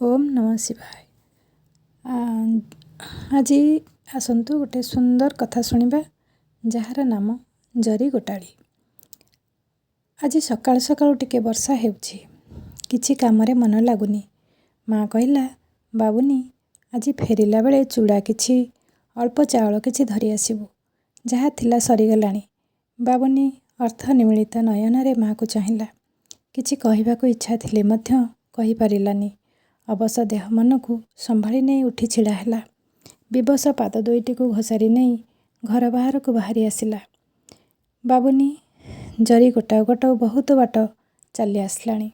ଓମ୍ ନମଃ ଶିବାୟ। ଆଜି ଆସନ୍ତୁ ଗୋଟେ ସୁନ୍ଦର କଥା ଶୁଣିବା, ଯାହାର ନାମ ଜରି ଗୋଟାଳି। ଆଜି ସକାଳୁ ସକାଳୁ ଟିକେ ବର୍ଷା ହେଉଛି। କିଛି କାମରେ ମନ ଲାଗୁନି। ମା କହିଲା, ବାବୁନି, ଆଜି ଫେରିଲା ବେଳେ ଚୁଡ଼ା କିଛି, ଅଳ୍ପ ଚାଉଳ କିଛି ଧରି ଆସିବୁ। ଯାହା ଥିଲା ସରିଗଲାଣି। ବାବୁନି ଅର୍ଦ୍ଧନିମୀଳିତ ନୟନରେ ମା'କୁ ଚାହିଁଲା। କିଛି କହିବାକୁ ଇଚ୍ଛା ଥିଲେ ମଧ୍ୟ କହିପାରିଲାନି। ଅବଶ ଦେହ ମନକୁ ସମ୍ଭାଳି ନେଇ ଉଠି ଛିଡ଼ା ହେଲା। ବିବଶ ପାଦ ଦୁଇଟିକୁ ଘୋଷାରି ନେଇ ଘର ବାହାରକୁ ବାହାରି ଆସିଲା। ବାବୁନି ଜରି ଗୋଟାଉ ଗୋଟାଉ ବହୁତ ବାଟ ଚାଲି ଆସିଲାଣି।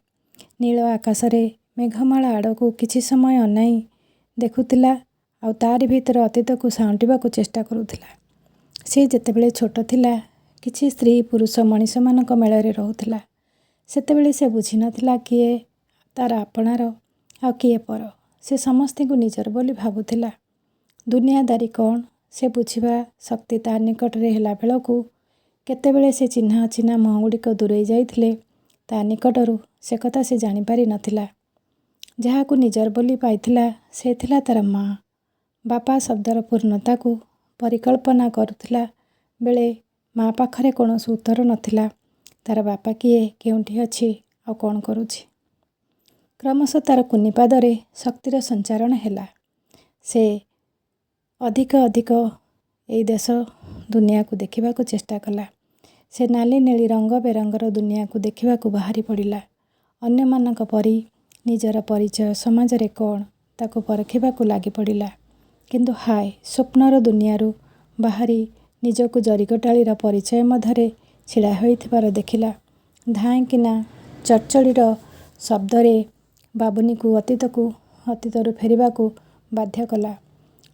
ନୀଳ ଆକାଶରେ ମେଘମାଳା ଆଡ଼କୁ କିଛି ସମୟ ଅନାଇ ଦେଖୁଥିଲା ଆଉ ତାରି ଭିତରେ ଅତୀତକୁ ସାଉଁଟିବାକୁ ଚେଷ୍ଟା କରୁଥିଲା। ସେ ଯେତେବେଳେ ଛୋଟ ଥିଲା, କିଛି ସ୍ତ୍ରୀ ପୁରୁଷ ମଣିଷମାନଙ୍କ ମେଳରେ ରହୁଥିଲା। ସେତେବେଳେ ସେ ବୁଝିନଥିଲା କିଏ ତା'ର ଆପଣାର ଆଉ କିଏ ପର। ସେ ସମସ୍ତଙ୍କୁ ନିଜର ବୋଲି ଭାବୁଥିଲା। ଦୁନିଆଦାରୀ କ'ଣ ସେ ବୁଝିବା ଶକ୍ତି ତା ନିକଟରେ ହେଲା ବେଳକୁ କେତେବେଳେ ସେ ଚିହ୍ନା ଅଚିହ୍ନା ମୁହଁଗୁଡ଼ିକ ଦୂରେଇ ଯାଇଥିଲେ ତା ନିକଟରୁ, ସେ କଥା ସେ ଜାଣିପାରି ନଥିଲା। ଯାହାକୁ ନିଜର ବୋଲି ପାଇଥିଲା, ସେ ଥିଲା ତା'ର ମା। ବାପା ଶବ୍ଦର ପୂର୍ଣ୍ଣତାକୁ ପରିକଳ୍ପନା କରୁଥିଲା ବେଳେ ମା ପାଖରେ କୌଣସି ଉତ୍ତର ନଥିଲା। ତା'ର ବାପା କିଏ, କେଉଁଠି ଅଛି ଆଉ କ'ଣ କରୁଛି? କ୍ରମଶଃ ତା'ର କୁନି ପାଦରେ ଶକ୍ତିର ସଞ୍ଚାରଣ ହେଲା। ସେ ଅଧିକ ଅଧିକ ଏଇ ଦେଶ ଦୁନିଆକୁ ଦେଖିବାକୁ ଚେଷ୍ଟା କଲା। ସେ ନାଲି ନେଳି ରଙ୍ଗ ବେରଙ୍ଗର ଦୁନିଆକୁ ଦେଖିବାକୁ ବାହାରି ପଡ଼ିଲା। ଅନ୍ୟମାନଙ୍କ ପରି ନିଜର ପରିଚୟ ସମାଜରେ କ'ଣ, ତାକୁ ପରଖିବାକୁ ଲାଗିପଡ଼ିଲା। କିନ୍ତୁ ହାୟ, ସ୍ୱପ୍ନର ଦୁନିଆରୁ ବାହାରି ନିଜକୁ ଜରିଗୋଟାଳିର ପରିଚୟ ମଧ୍ୟରେ ଛିଡ଼ା ହୋଇଥିବାର ଦେଖିଲା। ଧାଇଁକିନା ଚଡ଼ଚଡ଼ିର ଶବ୍ଦରେ ବାବୁନିକୁ ଅତୀତରୁ ଫେରିବାକୁ ବାଧ୍ୟ କଲା।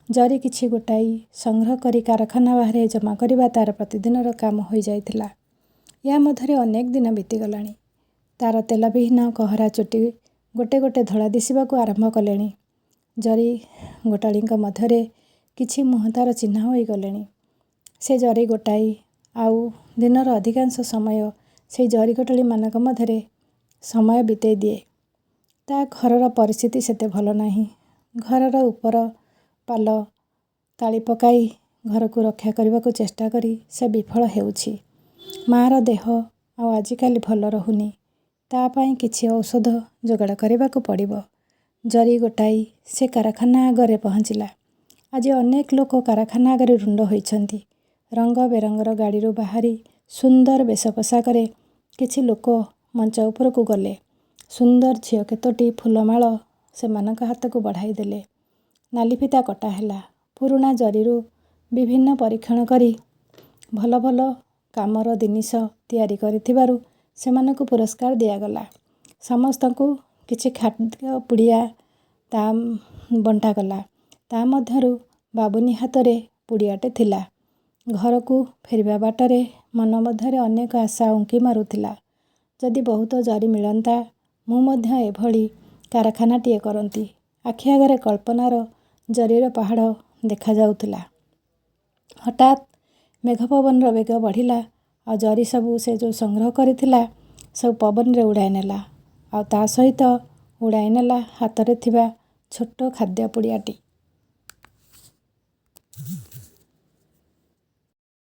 ଜରି କିଛି ଗୋଟାଇ ସଂଗ୍ରହ କରି କାରଖାନା ବାହାରେ ଜମା କରିବା ତା'ର ପ୍ରତିଦିନର କାମ ହୋଇଯାଇଥିଲା। ୟା ମଧ୍ୟରେ ଅନେକ ଦିନ ବିତିଗଲାଣି। ତା'ର ତେଲବିହୀନ କହରା ଚୁଟି ଗୋଟେ ଗୋଟେ ଧଳା ଦିଶିବାକୁ ଆରମ୍ଭ କଲେଣି। ଜରି ଗୋଟାଳିଙ୍କ ମଧ୍ୟରେ କିଛି ମୁହଁ ତା'ର ଚିହ୍ନା ହୋଇଗଲେଣି। ସେ ଜରି ଗୋଟାଇ ଆଉ ଦିନର ଅଧିକାଂଶ ସମୟ ସେଇ ଜରି ଗୋଟାଳିମାନଙ୍କ ମଧ୍ୟରେ ସମୟ ବିତେଇ ଦିଏ। ତା ଘରର ପରିସ୍ଥିତି ସେତେ ଭଲ ନାହିଁ। ଘରର ଉପର ପାଲ ତାଳି ପକାଇ ଘରକୁ ରକ୍ଷା କରିବାକୁ ଚେଷ୍ଟା କରି ସେ ବିଫଳ ହେଉଛି। ମା'ର ଦେହ ଆଉ ଆଜିକାଲି ଭଲ ରହୁନି। ତା ପାଇଁ କିଛି ଔଷଧ ଯୋଗାଡ଼ କରିବାକୁ ପଡ଼ିବ। ଜରି ଗୋଟାଇ ସେ କାରଖାନା ଆଗରେ ପହଞ୍ଚିଲା। ଆଜି ଅନେକ ଲୋକ କାରଖାନା ଆଗରେ ରୁଣ୍ଡ ହୋଇଛନ୍ତି। ରଙ୍ଗ ବେରଙ୍ଗର ଗାଡ଼ିରୁ ବାହାରି ସୁନ୍ଦର ବେଶ ପୋଷାକରେ କିଛି ଲୋକ ମଞ୍ଚ ଉପରକୁ ଗଲେ। ସୁନ୍ଦର ଝିଅ କେତୋଟି ଫୁଲମାଳ ସେମାନଙ୍କ ହାତକୁ ବଢ଼ାଇ ଦେଲେ। ନାଲିଫିତା କଟା ହେଲା। ପୁରୁଣା ଜରିରୁ ବିଭିନ୍ନ ପରୀକ୍ଷଣ କରି ଭଲ ଭଲ କାମର ଜିନିଷ ତିଆରି କରିଥିବାରୁ ସେମାନଙ୍କୁ ପୁରସ୍କାର ଦିଆଗଲା। ସମସ୍ତଙ୍କୁ କିଛି ଖାଦ୍ୟ ପୁଡ଼ିଆ ତା ବଣ୍ଟାଗଲା। ତା ମଧ୍ୟରୁ ବାବୁନି ହାତରେ ପୁଡ଼ିଆଟେ ଥିଲା। ଘରକୁ ଫେରିବା ବାଟରେ ମନ ମଧ୍ୟରେ ଅନେକ ଆଶା ଉଙ୍କି ମାରୁଥିଲା। ଯଦି ବହୁତ ଜରି ମିଳନ୍ତା, ମୁଁ ମଧ୍ୟ ଏଭଳି କାରଖାନାଟିଏ କରନ୍ତି। ଆଖି ଆଗରେ କଳ୍ପନାର ଜରିର ପାହାଡ଼ ଦେଖାଯାଉଥିଲା। ହଠାତ୍ ମେଘ ପବନର ବେଗ ବଢ଼ିଲା ଆଉ ଜରି ସବୁ ସେ ଯେଉଁ ସଂଗ୍ରହ କରିଥିଲା, ସବୁ ପବନରେ ଉଡ଼ାଇ ନେଲା ଆଉ ତା ସହିତ ଉଡ଼ାଇ ନେଲା ହାତରେ ଥିବା ଛୋଟ ଖାଦ୍ୟ ପୁଡ଼ିଆଟି।